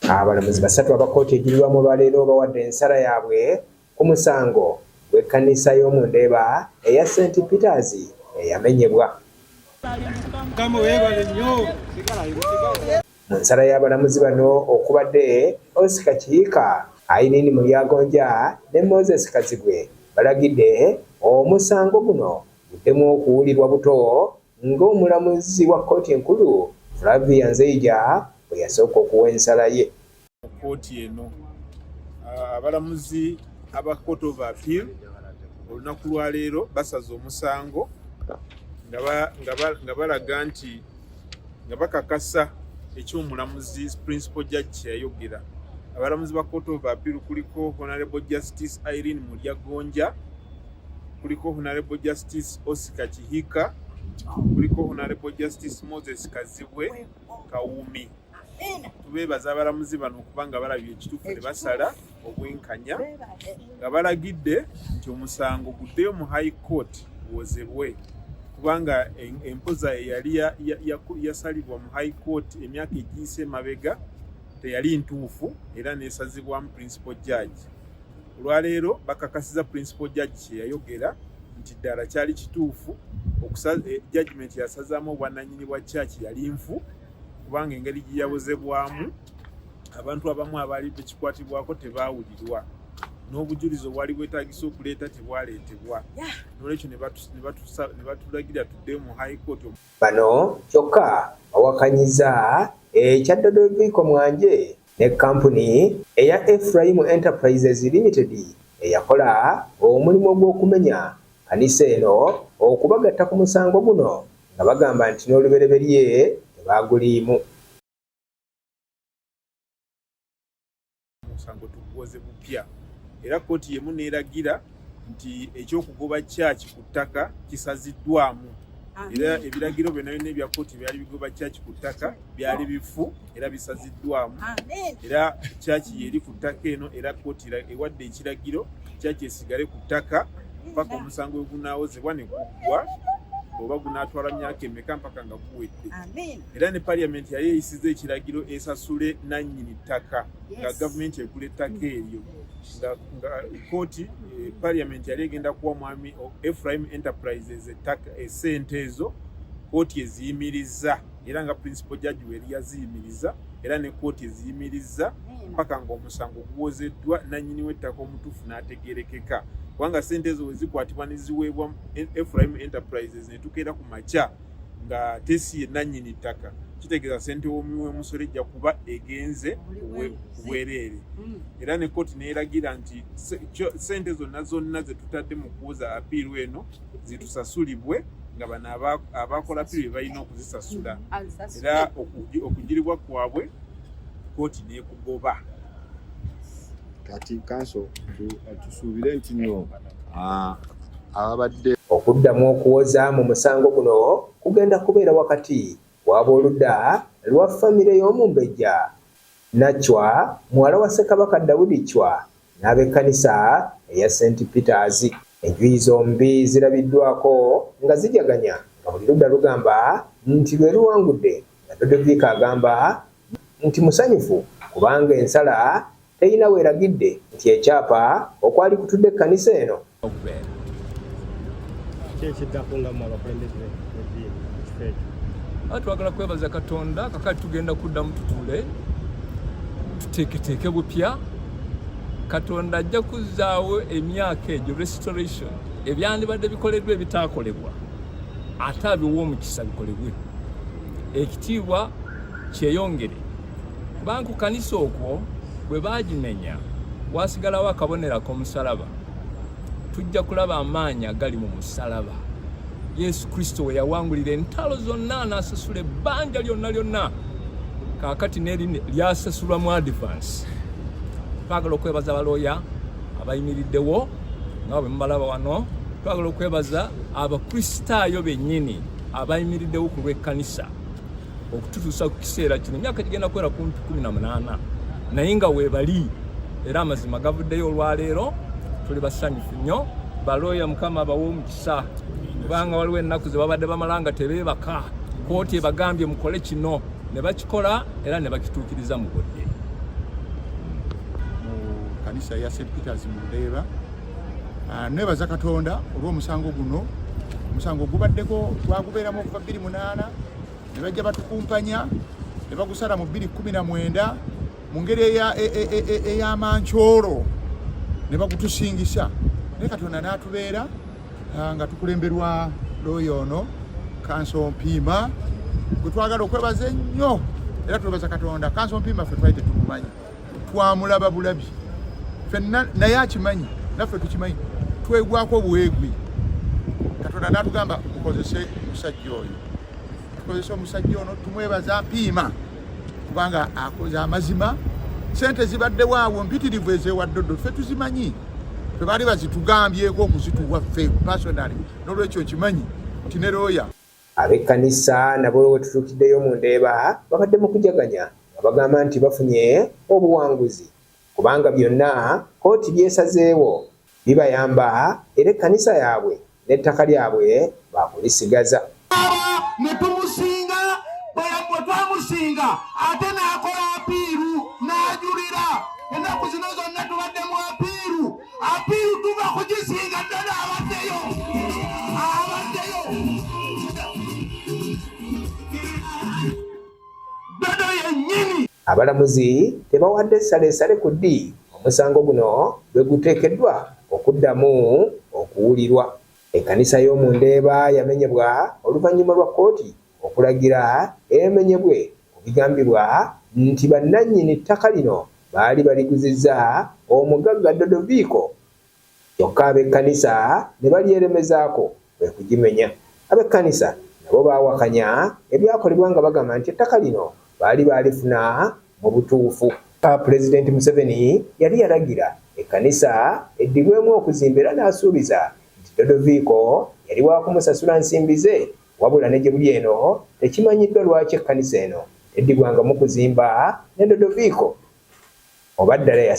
Abalamuzi basatu aba kkooti ejulirwamu olwaleero bawadde ensala yaabwe ku musango gw'ekkanisa y'omu Ndeeba eya St Peters eyamenyebwa. Mu nsala y'abalamuzi bano okubadde Oscar Kihika, Irene Mulyagonja ne Moses Kazibwe balagidde omusango guno guddemu okuwulirwa buto ng'omulamuzi wa kkooti enkulu Flavia Nzeija bwe yasooka okuwa ensala ye. Mu kkooti eno abalamuzi aba Court of Appeal olunaku lwaleero basaze omusango nga balaga nti nga bakakasa eky'omulamuzi Principal Judge kyeyayogera. Abalamuzi ba Court of Appeal kuliko Honorable Justice Irene Mulyagonja, kuliko Honorable Justice Oscar Kihika, kuliko Honorable Justice Moses Kazibwe Kawumi. Tubeebaza abalamuzi bano okuba nga balabye ekituufu ne basala obwenkanya nga balagidde nti omusango guddeyo mu High Court guwozebwe, kubanga empoza eyali yasalibwa mu High Court emyaka egiyise emabega teyali ntuufu era nesazibwamu Principal Judge. Olwaleero bakakasiza Principal Judge kyeyayogera nti ddala kyali kituufu, judgment yasazaamu obwannannyini bwa church yali nfu, kubanga engeri gye yawozebwamu abantu abamu abaali bekikwatibwako tebaawulirwa, n'obujulizi obwali bwetaagisa okuleeta tebwaleetebwa, n'olwekyo ne batulagira tuddeyo mu High Court. Bano kyokka bawakanyiza ekya Dodoviiko Mwanje ne kampuni eya Ephraim Enterprises Limited eyakola omulimu gw'okumenya kanisa eno okubagatta ku musango guno, nga bagamba nti n'olubereberye tebaaguliimu. Omusango tuguwoze bupya, era kkooti yemu neeragira nti ekyokugoba kyaki ku ttaka kisaziddwamu, era ebiragiro byonna byonna ebya kkooti byali bigoba kyaki ku ttaka byali bifu era bisaziddwamu, era kyaki yeri ku ttaka eno, era kkooti ewadde ekiragiro kyaki esigale ku ttaka mpaka omusango we gunaawozebwa ne guggwa, oba gunaatwala myaka emeka, mpaka nga guwedde. Era ne Parliament yali eyisiza ekiragiro esasule nannyini ttaka nga gavumenti egula ettaka eryo, nga kooti Parliament yali egenda kuwa mwami Ephraim Enterprises ettaka, esente ezo kooti eziyimiriza, era nga Principal Judge weri yaziyimiriza, era ne kooti eziyimiriza mpaka ng'omusango guwozeddwa, nannyini w'ettaka omutuufu n'ategerekeka, kubanga sente ezo wezikwatibwa ne ziweebwa Ephraim Enterprises ne tukeera ku makya nga tesi ye nannyini ttaka, kitegeeza sente w'omuwi w'omusolo ejja kuba egenze ku bwereere. Era ne kooti neeragira nti sente zonna zonna ze tutadde mu kuwoza appeal eno zitusasulibwe, nga bano abakola appeal be balina okuzisasula, era okugiribwa kwabwe kooti n'ekugoba. Kati kanso tusuubire nti nno ababadde Okuddamu okuwoza mu musango guno kugenda kubeera wakati w'abooludda lwa famire y'omumbejja Nachwa, muwala wa Ssekabaka Daudi Chwa, n'ab'ekkanisa eya St Peters. Enjuyi zombi zirabiddwako nga zijaganya, nga buli ludda lugamba nti lwe luwangudde, nga Dodoviiko agamba nti musanyufu kubanga ensala teyina weeragidde nti ekyapa okwali kutudde ekkanisa eno okubeera. Ki ekiddako nga mmwe abakulembeze b'eddiini mu kifo ekyo? Twagala kwebaza Katonda. Kakati tugenda kuddamu tutuule tuteeketeeke bupya. Katonda ajja kuzzaawo emyaka egyo, restoration, ebyandibadde bikoleddwa ebitaakolebwa, ate abiwa omukisa bikolebwe, ekitiibwa kyeyongere, kubanga ku kanisa okwo bwe baagimenya wasigalawo akabonero ak'omusalaba. Tujja kulaba amaanyi agali mu musalaba Yesu Kristo we yawangulira entalo zonna n'asasula ebbanja lyonna lyonna. Kaakati n'eri lyasasulwa mu advance. Twagala okwebaza abalooya abayimiriddewo nga bwe mubalaba wano. Twagala okwebaza Abakristaayo bennyini abayimiriddewo ku lw'ekkanisa okututuusa ku kiseera kino. Emyaka gigenda kuwera kumpi 18, naye nga weebali, era amazima gavuddeyo olwaleero. Tuli basanyufu nnyo. Balooya, Mukama abawe omukisa, kubanga waliwo ennaku ze babadde bamala nga tebeebaka. Kooti ebagambye mukole kino, ne bakikola era ne bakituukiriza mu budde. Kkanisa ya St Peters mu Ndeeba. Nebaza Katonda olw'omusango guno. Omusango gubaddeko, twagubeeramu okuva 2008, ne bajja batukumpanya ne bagusala mu 2019 mu ngeri ey'amankyolo ne bagutusingisa, naye Katonda n'atubeera nga tukulemberwa looya ono Kanso Mpiima, gwe twagala okwebaza ennyo era twebaza Katonda. Kanso Mpiima ffe twali tetumumanyi, twamulaba bulabi fenna, naye akimanyi, naffe tukimanyi, twegwako obuweegwi. Katonda n'atugamba mukozese omusajja oyo, tukozese omusajja ono. Tumwebaza Mpiima kubanga akoze amazima. Sente zibaddewo awo mpitirivu ezewaddoddo, ffe tuzimanyi, ffe baali bazitugambyeko okuzituwa ffe personally, n'olwekyo nkimanyi nti ne looya Ab'ekkanisa nabo we tutuukiddeyo mu Ndeeba babadde mu kujaganya nga bagamba nti bafunye obuwanguzi kubanga byonna kkooti byesazeewo bibayamba era ekkanisa yaabwe n'ettaka lyabwe baakulisigaza. Ne tumusinga, bwe twamusinga ate n'akola appeal n'ajulira. Ennaku zino zonna tubadde mu appeal. Appeal tuva kugisinga ddala. Abaddeyo, abaddeyo Dodo yennyini. Abalamuzi tebawadde ssaleesale ku ddi omusango guno lwe guteekeddwa okuddamu okuwulirwa. Ekkanisa y'omu Ndeeba yamenyebwa oluvannyuma lwa kkooti okulagira emenyebwe ku bigambibwa nti bannannyini ttaka lino baali baliguzizza omugagga Dodoviiko, kyokka ab'ekkanisa ne balyeremezaako kwe kugimenya. Ab'ekkanisa nabo baawakanya ebyakolebwa nga bagamba nti ettaka lino baali baalifuna mu butuufu. Pulezidenti Museveni yali yalagira ekkanisa eddibwemu okuzimba era n'asuubiza nti Dodoviiko yali waakumusasula nsimbi ze, wabula ne gye buli eno tekimanyiddwa lwaki ekkanisa eno teddibwangamu kuzimba ne Dodoviiko oba ddala.